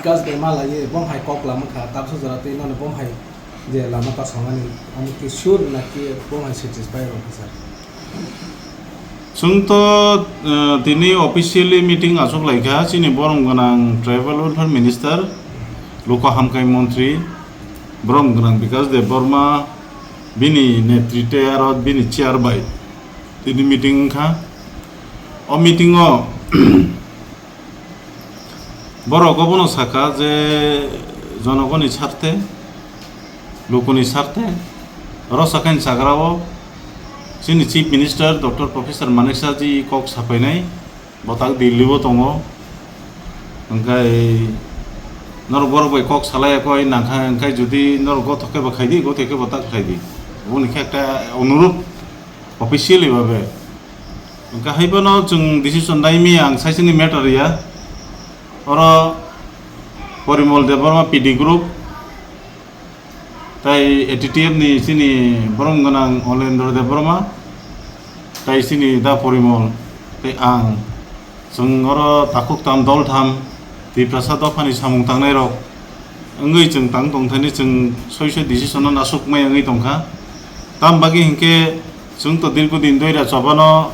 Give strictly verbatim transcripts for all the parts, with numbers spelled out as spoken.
Just de ma lai ye, bom hai kok lama kha, tabso jora tei nani bom hai je lama ta songani, ami ki sure na ki bom hai satisfy rok sir. Chwng to, eh, tini officially meeting achuk lai kha, chini borom gwnang Tribal Welfare Minister, Luku Hamkrai Montri, borom gwnang Bikash Debbarma, bini netritwe aro bini chair bai tini meeting wngkha. O meeting o borok obono sakha je jonogoni sarthe, lukuni sarthe, oro sakani sagra o chini Chief Minister Doctor Professor Manik Saha ji kok sapainai, bo tak Delhi o tongo. Hwnkhe norok borok bai kok salai ya koi nangkha, hwnkhe jodi norok gothok khe bo khaidi, gothok khe bo tak khlaidi. Oboni khe ekta onurudh officially babe. Hwnkhe hai phano chwng decision nai mi ang saisini matter ya. Oro Porimol Debbarma P D group, tai A T T F ni chini borom gwnang Olendra Debbarma, tai chini da Porimol, tei ang. Chwng oro takhuk tam dol tham Tiprasa dophani samung tangnai rok wngwi chwng tang tong thani chwng soi soi decision no nasuk mai wngwi tongkha. Tam bagwi hinkhe chwng to dirgo din doira chobano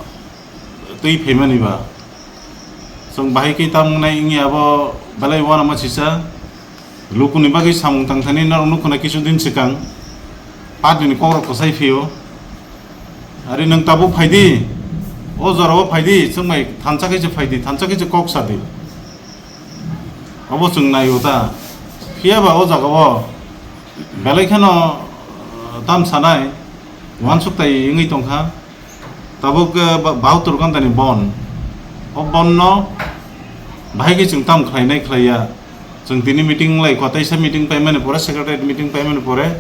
twi phaimani ba. Chwng bahai khe tam wngnai wngya abo belai uanama sisa. Lukuni bagwi samung tang thani norok nukho na kisu din swkang. Party ni kokrok kwchai phio. Ari nwng tabuk phaidi. O jorao phaidi, chwng bai thansa khe se phaidi, thansa khe se kok sadi. Obo chwng naio ta. Phiya ba o jaga o belai kheno, uh, tam sanai, uansuk tai wngwi tongkha. Tabuk, uh, ba-, bahattor ghonta ni bon. O bon no bahai khe chwng tam khlai nai khlai ya. Chwng tini meeting lai kho, teisa meeting paimani pore, secretariat meeting paimani pore.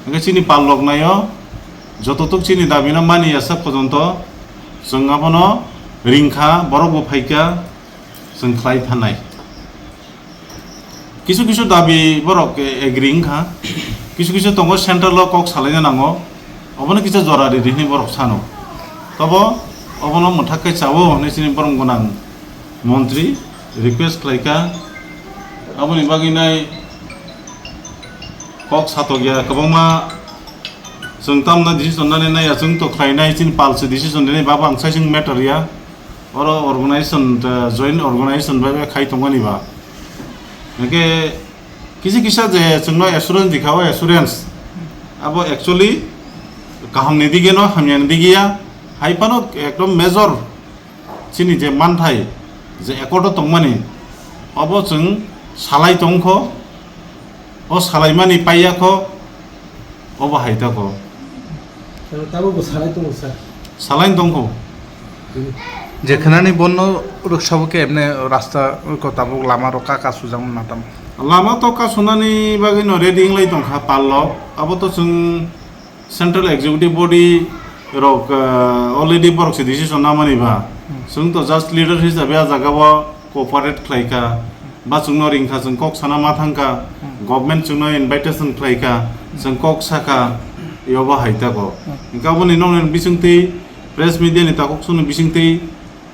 Hwnkhe chini pal lok naio, joto tuk chini dabi no mani ya sak porjonto chwng abono ringkha, borok bo phaikha, chwng khlai thanai. Kisu kisu dabi borok, eh, agree wngkha. Kisu kisu tongo central o kok salaina nango. Obono kisa jora ridi hinwi borok sano. Tobo obono mwthak khe chawo hinwi chini borom gwnang montri request khlaikha. Aboni bagwi nai kok satokya kwbangma chwng tamna decision nani naiya chwng to khlainai chini palsi decision rinai babo ang saising matter ya. Oro organization, uh, joint organization bai bai khai tongmani ba. Hwnkhe kisa kisa je chwngno assurance dikha, o assurance abo actually kaham ni dige no, hamya ni dige ya. Hai phano ekdom major chini je manthai je accord o tongmani, obo chwng salai tongkho, o salaimani paiya kho, obo hai ta kho. Tabuk bo salai tongo, sir. Salai tongkho. Je khnani bonno rwksa bo khe emne rasta ko tabuk lama rok ka ka sujak na tam. Lama to ka sunani bagwi no ready wng lai tongkha pal rok. Abo to chwng central executive body rok, ah, already borok se decision namani ba. Hmm. Chwng to just leader hisabe a jaga o cooperate khlai kha. Ba chwngno ring kha, chwng kok sana ma thang kha, hmm, government chwngno invitation khlai kha, hmm, chwng kok sa kha, yobo hai ta kho. Hmm. Hwnkhe aboni nokni bisingtwi press media ni takhuk songni bisingtwi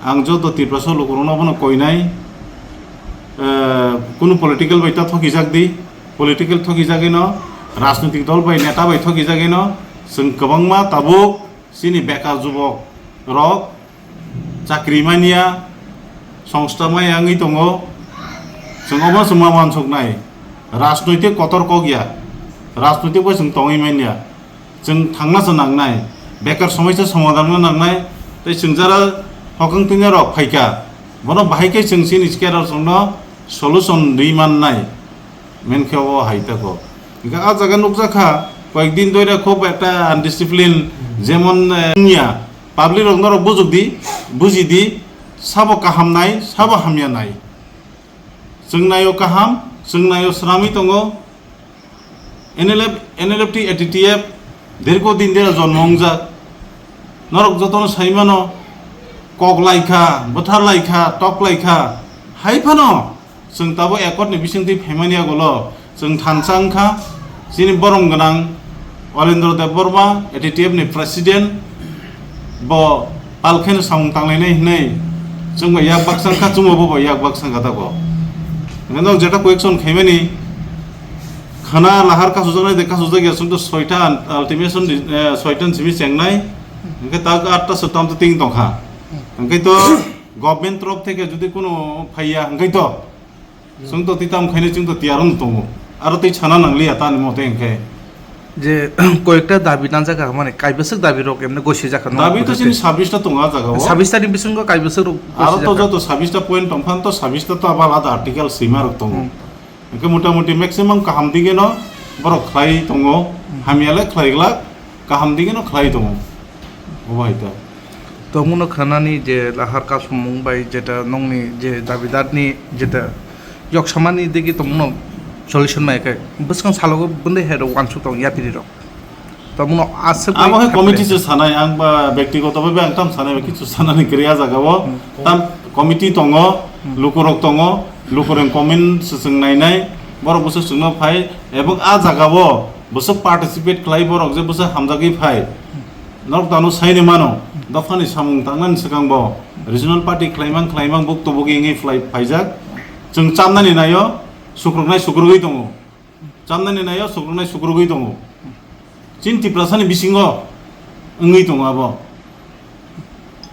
ang joto Tiprasa lukurokno abono koinai, eh, kunu political bai ta thokijak di, political thokijagwi no, rajnitik dol bai neta bai thokijagwi no, chwng kwbangma tabuk chini bekar jubok rok chakri manya, songsta maya wngwi tongo. Chwng obo chwng ma uansuknai. Rajnoitik kotor kok ya. Rajnoitik bai chwng tongwi manya. Chwng thangna se nangnai. Bekar somoisa somadhan no nangnai. Tei chwng jara hokang tini rok phaikha. Bono bahai khe chwng chini skerok chwngno solution rwi mannai. Menkhe o hai tako. Hingkhe a jaga nukjakha, koyek din doira khub ekta undiscipline, jemon, eh, wngya, public rok norok bujukdi, bujidi, sabo kaham nai, sabo hamya nai. Chwng naio kaham, chwng naio sramwi tongo. N L F, N L F T, A T T F, dirgo din dera jonmo wngjak. Norok jotono saimano, kok laikha, bwthar laikha, tok laikha, hai phano, chwng tabuk accord ni bisingtwi phaimani agolo chwng thansa wngkha, chini borom gwnang Olendra Debbarma, A T T F ni president, bo pal kheno samung tanglainai hinwi chwng bai yak baksa wngkha, chwngbo bo bai yak baksa wngkha tabuk. Hingke nok jeta question khaimani khana lahar kasujaknai de kasujak ya, chwng to soita ultimatum di, eh, soita ni simi chengnai. Hingke tak atta sotam to ting tongkha. Hingke to government torof theke jodi kono phaiya hingke to chwng to titam khainai chwng to tiyar wng tongo. Aro tei sana nangliya tani mote hingke. Je koyekta dabi nangjak kha, mane kaibwswk dabi rok emne gosi jakha no. Dabi to chini sabis ta tongo a jaga o. Sabis ta ni bisingo kaibwswk rok gosi jakha. Aro to joto sabis ta point tongphan to sabis ta to abo alada article sima rok tongo. Hmm. Hingke mota moti maximum kaham dige no borok khlai tongo, hmm, hamya le khlai glak, kaham dige no khlai tongo. Obo hai ta. Tongmungno khanani je lahar kasumung bai jeta nongni je dabidarni jeta yoksamani digi tongmungno solution mai khe bwskang salogo bwndai hai rok uansuk tong yapiri rok. Tongmungno aswk bai abo hai khaklai. Committee se sanai, ang ba bektigoto bai ang tam sanai, kichu sanani kwrwi a jaga o. Hmm. Tam committee tongo, hmm, lukurok tongo, lukurok comment se chwng nainai, borok bwswk chwngno phai, ebong a jaga o bwswk participate khlai borok je bwswk hamjagwi phai. Norok tano saini mano, dophani samung tangnani swkang bo regional party khlaimang khlaimang buk tubuk wngwi phlai phaijak. Chwng chamnani naio, sukruknai sukrugwi tongo. Chamnani naio, sukruknai sukrugwi tongo. Chini Tiprasani bisingo wngwi tongo abo.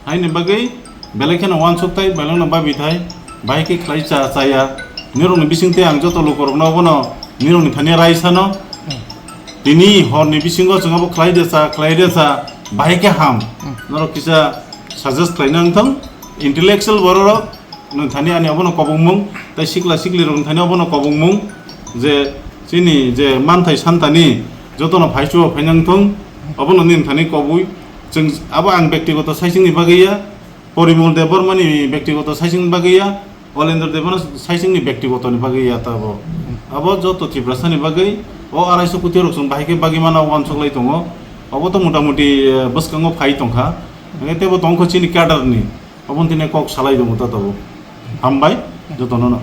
Haini bagwi belai kheno uansuk thai, belai no babi thai, bahai khe khlai cha chaya. Nirokni bising tei ang joto lukurokno obono nirokni thani rai sano. Tini horni bisingo chwng abo khlai de cha, khlai de cha, bahai khe ham. Hmm. Norok kisa suggest khlaina wngthong, intellectual bororok nwng thani ani obono kobongmung, tei sikla siklirok nwng thani obono kobongmung, je chini je manthai santani jotono phaichuo phaina wngthong, obono nini thani kobui. Chwng abo ang bektigoto saisingni bagwi ya, Porimol Debbarmani bektigoto saisingni bagwi ya, Olendra Debbarma saisingni bektigotoni bagwi ya ta abo. Abo joto Tiprasani bagwi o arai so koti rok chwng bahai khe bagwi mana uansuk lai tongo. Obo to mota moti, eh, bwskango phai tongkha. Hingke tebo tongkho chini cadre ni. Obo tini kok salai tongo ta tabuk. Hambai jotono no.